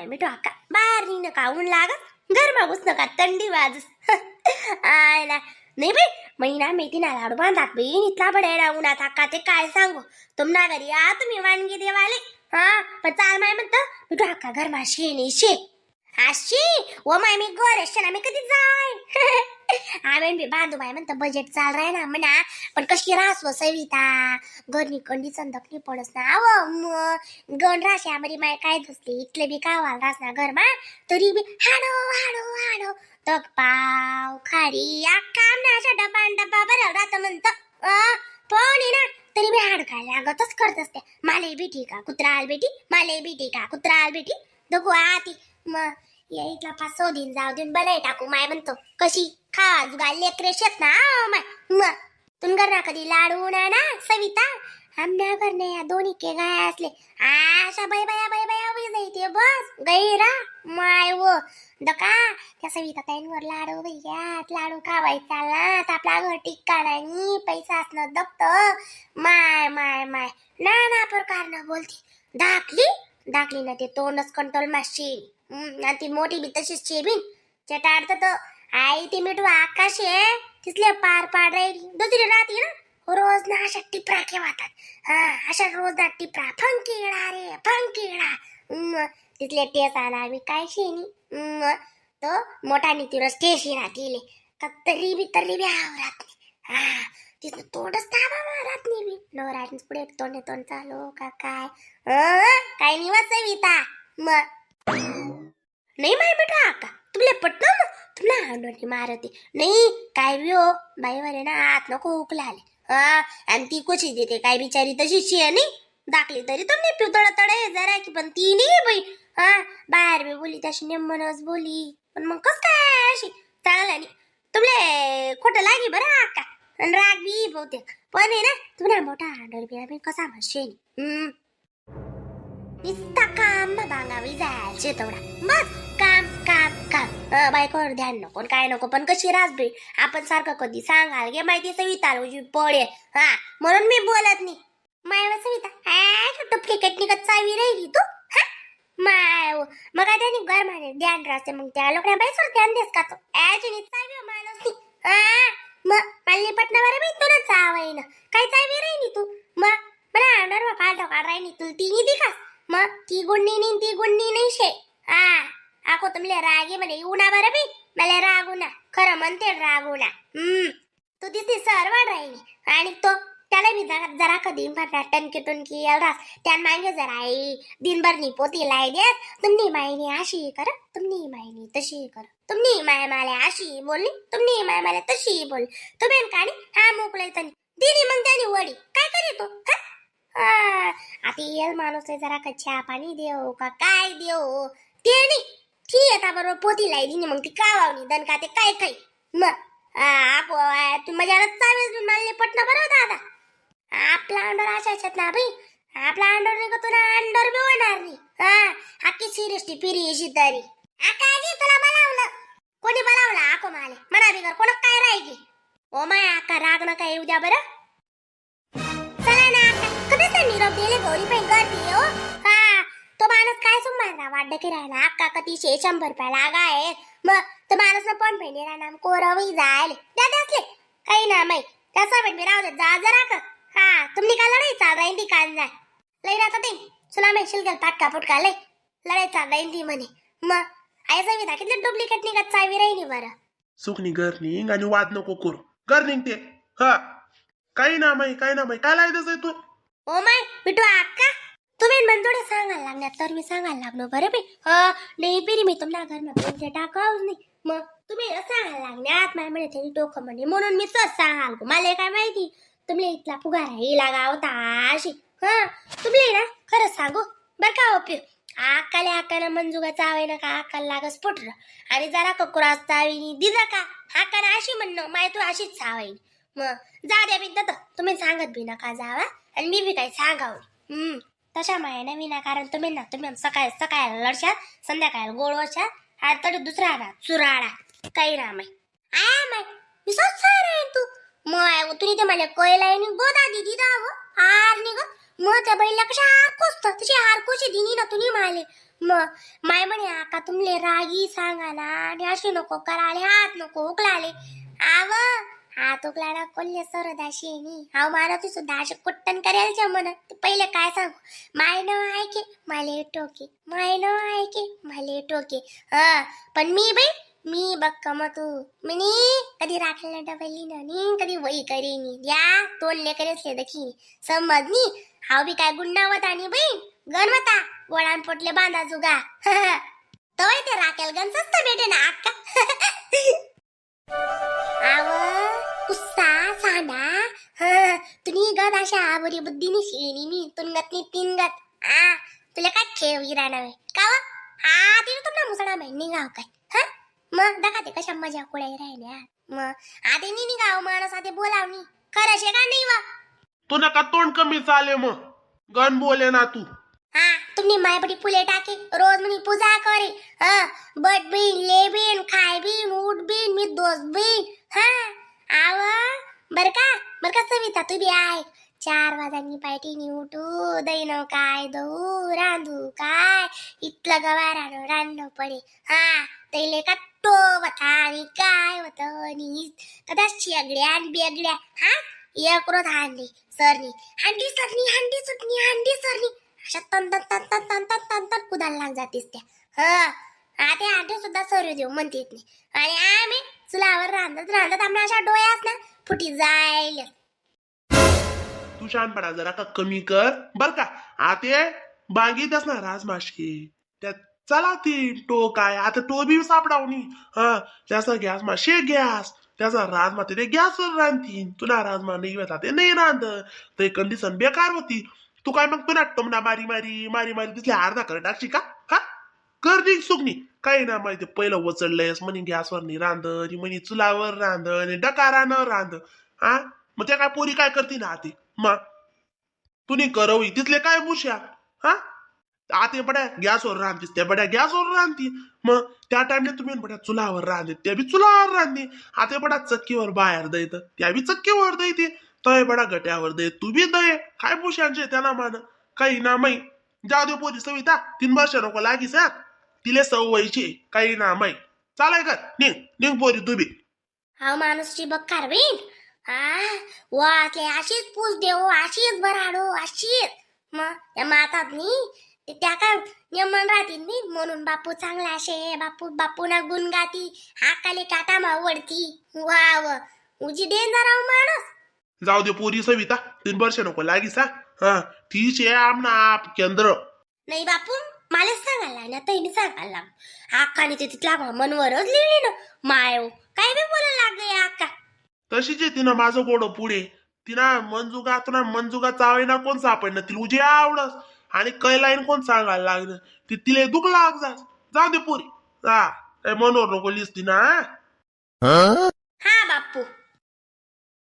माय मिठू अक्का, बाहेर नी नका ऊन लागत, घरमा घुस नका थंडी वाजस. आयला नाही बाई, महिना मेथी ना लाडू बांधात बाई, इतला बड्या उन्हात अक्का ते काय सांगू. तुमना घरी या तुम्ही वानगी देवाले. हा पण चाल माय म्हणतं मिठू अक्का, घरमा शे नाही शे अशी व माय मी गोर ना, मी कधी जाय. आम्ही बी बांधू माय म्हणतं, बजेट चाल राय ना म्हणा, पण कशी रास व सविता, घरनी कंडिशन दखली पडस ना. आव मग गण राशे आमरी माय काय दुसली इथले बी कावाल रास ना घरमा, तरी बी हाडो हाडो हाडो तक पाव खारी काम ना अशा डबा न डब्बा बरं राहतं म्हणतं. पण आहे ना तरी बी हाड काय लागतच करत असते. माले बी ठीक कुत्रा आल बेटी, माले बी ठीक कुत्रा आल बेटी दगू आती. मग या इथला पाच सौ दिन जाऊ देऊन बनाय टाकू माय म्हणतो, कशी खा जुगा लेकरे शेत ना. माय मग तुमगर ना कधी लाडू ना ना सविता, आमच्या घरने या दोन्ही के गाय असले आशा बाई बाया बाई बाया उभी जायते बस गैरा माय व दका. त्या सविता ताईंवर लाडू भैया लाडू खावायचा चालला, आपला घर टिक्का नाही पैसा असणं दप्त. माय माय माय ना ना प्रकार न बोलती, दाखली दाखली ना ते तोंडच कंट्रोल माशी. आणि ती मोठी बी तशीच शेबीन चटाडत तर आई ती मिठू आकाश आहे तिथले पार पाड राहिली. दुसरी राहते ना रोज ना अशा टिपरा केवातात. हा अशा रोज ना टिपरा फंकिळा रे फंकिळा, तिथले टेस आला बी काय शेनी. तो मोठा नी तिरस टेशी ना तिले का तरी बी तरी बी आवरात नाही. हा तिथं तोंडच ताबा मारत नाही बी नवराज पुढे तोंड तोंड चालू का काय. काय नाही वाचविता मग नाही माय बेटा आका, तुला पटलं मग तुला हांडोनी मारते नाही काय बी हो बाईवर आहे ना आत नको उकलाले. हा आणि ती कशी देते काय बिचारी तशीच आहे नाही दाखली तरी तुमने पितळ तडे जरा की, पण ती नाही बाई. हा बाहेर बी बोली तशी नेमनच बोली, पण मग कस काय अशी चांगलं नाही. तुमले खोटं लागी बरं आका आणि राग बी बहुतेक, पण आहे ना तुम्हाला मोठा हांडोर बिरा बी कसा म्हणशे. नुसता काम बांगावी जायचे तेवढा बस काम काम काम. बायकोवर ध्यान नको आणि काय नको, पण कशी रास बाई आपण सारखं कधी सांगाल गे माहिती सविता रोजी पडे. हा म्हणून मी बोलत नाही माय सविता. डुप्लिकेट निघत चावी राहिली तू. हा माय मग काय त्यांनी घर माने ध्यान राहते, मग त्या लोकांना बाई ध्यान देस का तो ॲची चावी माणूस नाही. हा मग पल्ली पटना बरं बाई तुला चावाय ना काय चावी राहिली तू. मग मला आणणार बा फालतो काढ राहिली तुला तिन्ही दिखास मग ती गुण्णी नाही ती गुण्णी नाही शे. हा आको तुमले रागे म्हणे येऊ ना बरं बी मला रागू ना खरं म्हणते रागू ना. तू दिसती सरवड राहिली आणि तो त्याला बी जरा जरा कधी भरणार टनकी टुनकी याल रास त्या मागे जरा आई दिनभर नी पोती लाई देस तुमनी मायनी अशी कर तुमनी मायनी तशी कर तुमनी माय माले अशी बोलली तुमनी माय माले तशी बोलली तुम्ही काणी हा मोकळे तनी दिली मग त्याने वडी काय करी तो. हा आता येल माणूस आहे जरा का चहा पाणी देऊ का काय देऊ ते नाही ती आता बरोबर पोती लाई दिली मग ती का वावणी दन का ते काय खाई मग. आपो तू माझ्या चावेस मला पटना बरं दादा. आपला अंडर अशा ह्याच्यात ना बाई, आपला अंडर नाही का तुला अंडर बी होणार नाही. हा आखी सिरियसली फिरी अशी तरी आकाजी तुला बोलावलं कोणी बोलावलं आको माले म्हणा बिगर कोण काय राहिली. ओ my आका राग नका येऊ द्या बरं. चला ना आका कधी तर निरोप दिले गौरी पण गर्दी हो. हा तो माणूस काय सुमार वाढ की राहिला अक्का कधी शे 100 रुपया लागा आहे. मग तो माणूस ना पण भेंडी राहणार कोरवी जायले त्या असले काही ना माई त्याचा भेट मी राहू दे जा जरा का. हा तुम्ही का लढाई चाल राहीन ती कान जाय लई राहता ते सुना म्हणशील गेल पाटका फुटका लई लढाई चाल राहीन ती म्हणे. मग आई सविता किती डुप्लिकेट निघत चावी राहिली बरं. सुखनी घर निघ आणि वाद नको करू घर निघते. हा काही ना माई काही ना माई काय लायदस तू. ओ my Bittu आक्का तुम्ही मंजुळे सांगायला लागल्या तर मी सांगायला लागलो बरं बाई. हा नाही बिरी मी तुम्हाला घरमा पैसे टाकावच नाही. मग तुम्ही सांगायला लागल्यात माय म्हणे त्यांनी टोक म्हणे म्हणून मी सहज सांगाल मला काय माहिती तुम्ही इथला फुगारा ही लागा होता अशी. हा तुम्ही ना खरं सांगू बरं का ओपी आकाले आकाला मंजुगा चावे ना का आकाला लागस पुटलं आणि जरा ककुरास चावी दिदा का आकाला अशी म्हणणं माय तू अशीच चावाई. मग जा द्या बी तत तुम्ही सांगत बी नका जावा आणि मी बी काही सांगावं. तशा माया ना विनाकारण तुम्ही ना तुम्ही सकाळी सकाळी लढशात संध्याकाळी गोड वशात हा तरी दुसरा ना चुराडा काही ना माय I my मी आहे तू मग तुम्ही ते मला कळलं आणि गोदा दिदी दाव हार नि ग मग त्या बैला कशा हार कोसत तशी हार कोशी दिनी ना तुम्ही माले. मग माय म्हणे आका तुमले रागी सांगाना आणि अशी नको कराले, हात नको उकलाले. आव हात उकलाडा कोल्हे सरदाशी नी हाव मारा तू सुद्धा असे कुट्टन करेल म्हण. ते पहिले काय सांगू, माय न ऐके माले टोके, माय न ऐके माले टोके. हा पण मी बाई मी बक्क मग तू मिनी कधी राखलेलं डबली ना कधी वही करीनी या दोन लेकरेसले दखी समजनी. हाव बी काय गुंडावत आणि बाई गणवता गोळान पोटले बांधा जुगा. तवय ते राखेल गण सस्त भेटे ना अक्का. आव कुस्सा सांडा. हा तुम्ही गद अशा आबरी बुद्धीनी शेणी मी तुनगत नी तीनगत. आ तुला काय खेळ विराना का व? हा तिने तुमना मुसळा माहिती निघाव काय. हा मग दखा ते कशा मजा कुळाई राहिल्या. मग आधी नी निघाव माणूस आधी बोलावनी खरं शे का नाही वा. तू नका तोंड कमी चाले मग गण बोले ना तू. हा तुम्ही मायपडी फुले टाके रोज म्हणी पूजा करे. हा बट बिन ले बिन खाय बिन उठ बिन मी दोस बिन. हा आव बर का बर का सविता तू बी आहे. 4 वाजांनी पायटीनी उठू दैन काय दऊ रांधू काय इतलं गवारानं रांधणं पडे. हा तैले का तो वथा आणि काय होत आणि कदाच शेगड्या आणि बेगड्या. हा एक रोज हांडी सरनी हांडी सरनी हांडी सुटणी हांडी सरनी अशा तन तन तन तन तन तन तन तन कुदायला लाग जातीस त्या. हा आता हांडी सुद्धा सरू देऊ म्हणते नाही. आणि आम्ही चुलावर रांधत रांधत आम्ही अशा डोळ्यास ना फुटी जाईल. तू शहाणपणा जरा का कमी कर बर का. आते बांगी त्यास ना राजमाशी त्या चला ती टो काय आता तो बी सापडावनी. हा त्याचा गॅस मा शे गॅस त्याचा राजमा ते गॅसवर रांधतीन. तुला राजमा नाही होता ते नाही रांध ते कंडिशन बेकार होती. तू काय मग तुला टमना मारी मारी मारी मारी तिथल्या अर्धा कर टाकशी का. हा कर दी सुगणी काही ना माहिती पहिलं वचडलंयस म्हणे गॅसवर नाही रांध आणि म्हणे चुलावर रांध आणि डकारानं रांध. हा मग त्या काय पोरी काय करते ना आते मग तुम्ही करवी तिथले काय मुश्या. हा आते बड्या गॅसवर रांधतीस त्या बड्या गॅसवर रांधती. मग त्या टाइमला तुम्ही बड्या चुलावर रांधते त्या बी चुलावर रांधते. आते बडा चक्कीवर बाहेर द्यायत त्या बी चक्कीवर द्यायते. तय बडा गट्यावर दे तू बी दे काय मुश्यांचे त्यांना मान काही ना माई. जाऊ दे पोरी सविता 3 वर्ष नको लागीस. हा तिले सवयची काही ना माई चालाय कर निघ निघ पोरी तू बी. हा माणूसची बक्कार बहीण. हा वाचले अशीच पूज देऊ अशीच भराडो अशीच. मग त्या मातात नी ते त्या काय नियमन राहतील नी म्हणून बापू चांगला असे बापू बापू ना गुण गाती हाकाले काटा मावडती वाव उजी डेंजर आहो माणूस. जाऊ दे पोरी सविता 3 वर्ष नको लागीस. हा हा तीच आहे आमना आप केंद्र. नाही बापू मलाच सांगायला ना तैनी सांगायला लाग आकाने ते तिथला मनवरच लिहिली ना मायो काय बी बोलायला लागले आका. तशीच आहे तिनं माझं गोड पुढे तिना मंजुगा तुला मंजुगा चावेना कोण सापडणं तिला उजे आवडस आणि कैलाईन कोण सांगायला लागलं ती तिला दुख लाग जा. जाऊ दे पोरी हा काय मनोर नको लिहिस तिना. हा बापू